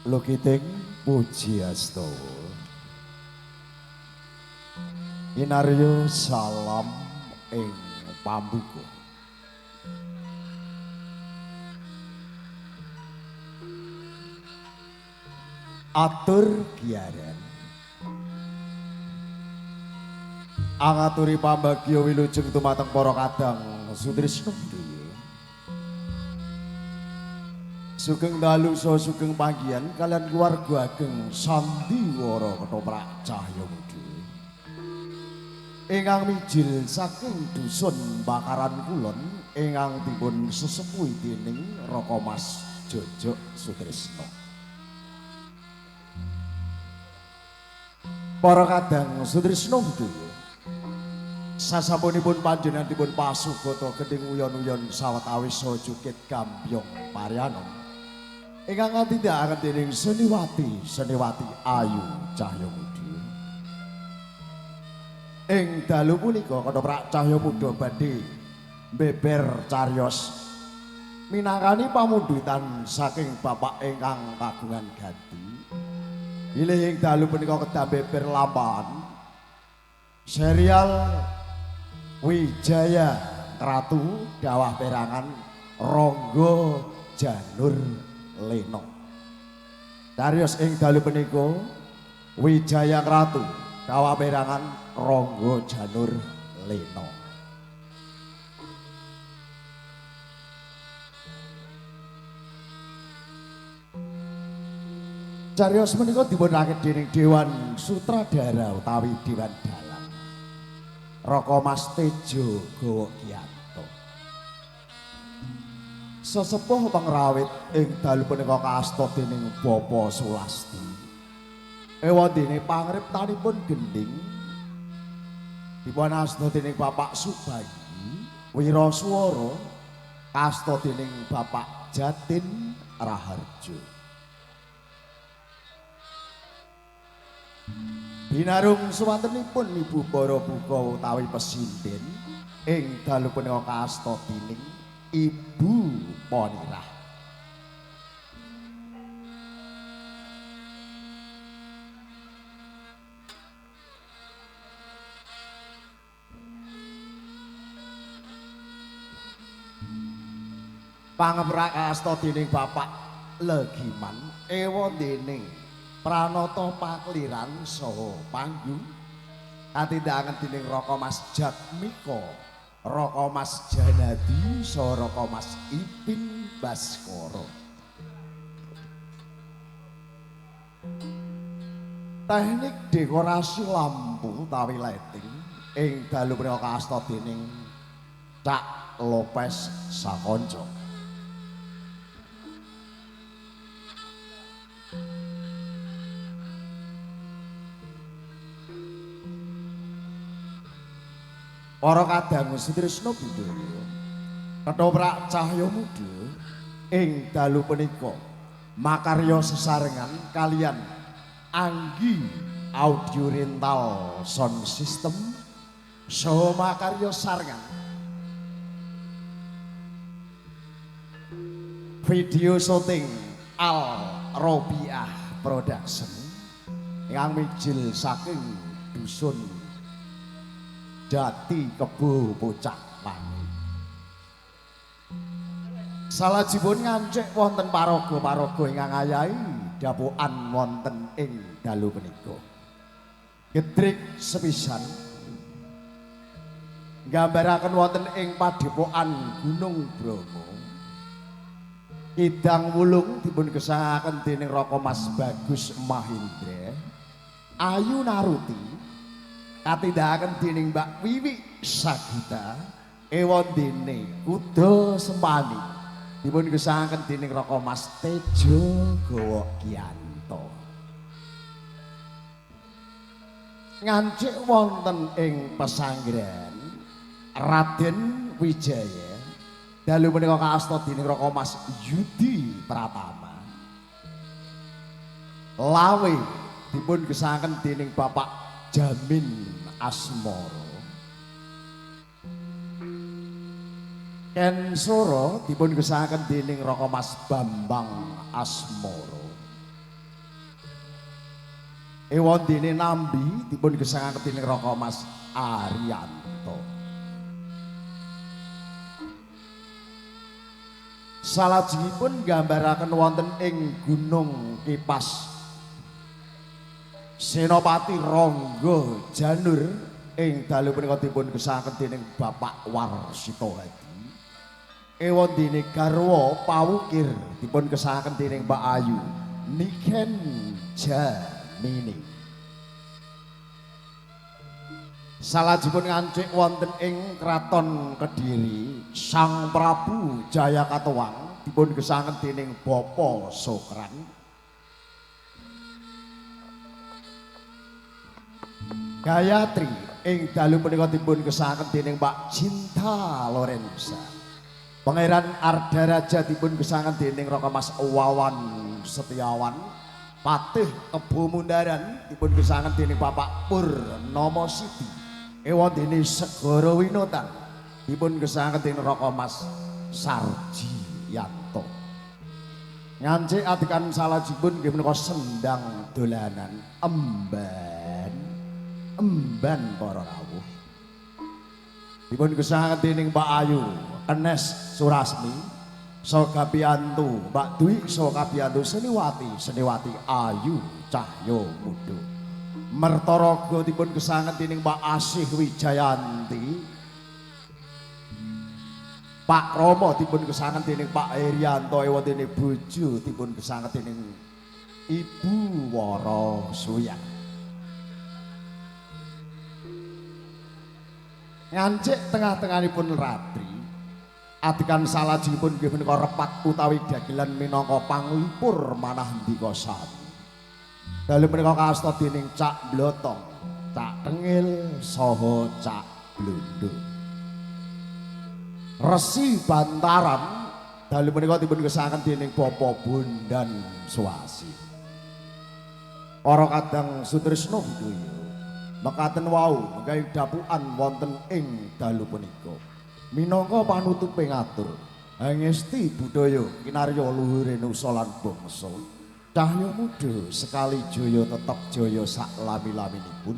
Lukiting Puji Astawa. Inaryo salam ing pambuka. Atur giaran angaturi pambagya wilujeng dumateng para kadang sutrisno budaya. Sugeng dalu saha sugeng panggihan kalian keluarga ageng sandiwara ketoprak cahya muda ingkang mijil saking dusun Bakaran Kulon ingkang dipun sesepuhi dening Raka Mas Jojok Sutrisno. Para kadang sutrisno budaya, sasampunipun panjenengan dipun pasugata gendhing uyon-uyon sawetawis saha jukit gambyong parianom ingkang katindakaken dening Seniwati Ayu Cahya Muda. Ing dalu punika ketoprak Cahya Muda badhe beber cariyos minangkani pamundhutan saking bapak ingkang kagungan gati. Bilih ing dalu punika kedah beber lampahan serial Wijaya Ratu dawah perangan Ronggo Janur Leno. Cariyos ing dalu punika Wijaya Ratu dawah perangan Ronggo Janur Leno. Cariyos menika dipunrakit dening Dewan Sutradara utawi Dewan Dalang Raka Mas Tejo Gowokianto. Sesepuh pangrawit ing dalu punika kaasta dening Bapak Sulasti. Ewadene pangriptanipun gendhing dipun asta dening Bapak Subagi Wiraswara, kaasta dening Bapak Jatin Raharjo. Binarung suwantenipun ibu para buka utawi pesinden ing dalu punika kaasta dening Ibu Ponirah. Pangeprak kaasta dening Bapak Legiman, ewadene pranata pakliran saha panggung katindakaken dening Raka Mas Jatmiko, Raka Mas Janadi saha Raka Mas Ipin Baskara. Teknik dekorasi lampu utawi lighting ing dalu punika kaasta dening Cak Lopez Sakonco. Para kadang sutrisno budaya, ketoprak Cahya Muda ing dalu punika makarya sesarengan kalian Anggi Audio Rental Sound System saha makarya sarengan video syuting Al Robiah Production ingkang mijil saking dusun Jati Kebo Pucak Wangi. Salajipun ngancik wonten paraga-paraga ingkang ngayahi dapukan wonten ing dalu punika. Gedrik sepisan nggambaraken wonten ing padepokan Gunung Bromo. Kidang wulung dipun gesangaken dening Raka Mas Bagus Mahindra. Ayu Naruti katindakaken dening Mbak Wiwi Sagita, ewandene Kuda Sempani dipun gesangaken dening Raka Mas Tejo Gowokianto. Ngancik wonten ing pesanggrahan Raden Wijaya dalu punika kaasta dening Raka Mas Yudi Pratama. Lawe dipun gesangaken dening Bapak Jamin Asmoro. Kensoro dipun gesangaken dening Raka Mas Bambang Asmoro. Ewandene Nambi dipun gesangaken dening Raka Mas Arianto. Salajengipun nggambaraken wonten ing Gunung Kipas Senopati Rangga Janur ing dalu punika dipun gesangaken dening Bapak Warsita Hadi. Ewandene garwa pawukir dipun gesangaken dening Mbak Ayu Niken Jamini. Salajengipun ngancik wonten ing Kraton Kediri Sang Prabu Jayakatwang dipun gesangaken dening Bapak Sokran. Gayatri ing dalu punika dipun gesangaken dening Pak Cinta Lorenza. Pangeran Ardaraja dipun gesangaken dening Raka Mas Wawan Setiawan. Patih Kebo Mundaran dipun gesangaken dening Bapak Purnomo Sidi. Ewandene Segara Winotan dipun gesangaken dening Raka Mas Sarji Yanto. Ngancik adegan salajengipun nggih menika sendang dolanan emban emban para rawuh. Dipun gesangaken dening Mbak Ayu Enes Surasmi Sogabiantu Mbak Dwi Sogabiantu Seniwati Seniwati Ayu Cahyo Mudo. Mertaraga dipun gesangaken dening Mbak Asih Wijayanti. Pak Romo dipun gesangaken dening Pak Herianto. Ewantene bojo dipun gesangaken dening Ibu Wara Suyan. Ngancik tengah-tengahipun ratri adegan salajengipun nggih menika repat utawi dagelan minangka panglipur manah ndika sami. Dalu menika kaasta dening Cak Blotong, Cak Tengil saha Cak Blondo. Resi Bantaran dalu menika dipun gesangaken dening Bapak Bondan Suwasi. Para kadang sutresna budaya mekaten wau menggawe dapukan wonten ing dalu punika. Minangka panutupe ngatur hangesti budaya kinarya luhure nusa lan bangsa. Cahya muda sekali jaya tetep jaya sak lami-laminipun.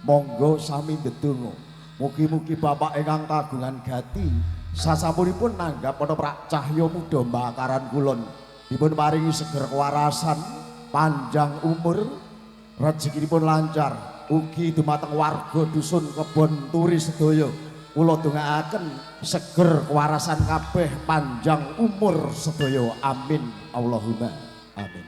Monggo sami ndedonga. Mugi-mugi bapak ingkang kagungan gati sasampunipun nanggap ketoprak Cahya Muda Bakaran Kulon dipun paringi seger kewarasan, panjang umur, rezekinipun lancar, ugi dumateng warga dusun Kebon Turi sedaya. Kula dongaaken seger kewarasan kabeh, panjang umur sedaya. Amin Allahumma amin. Amin.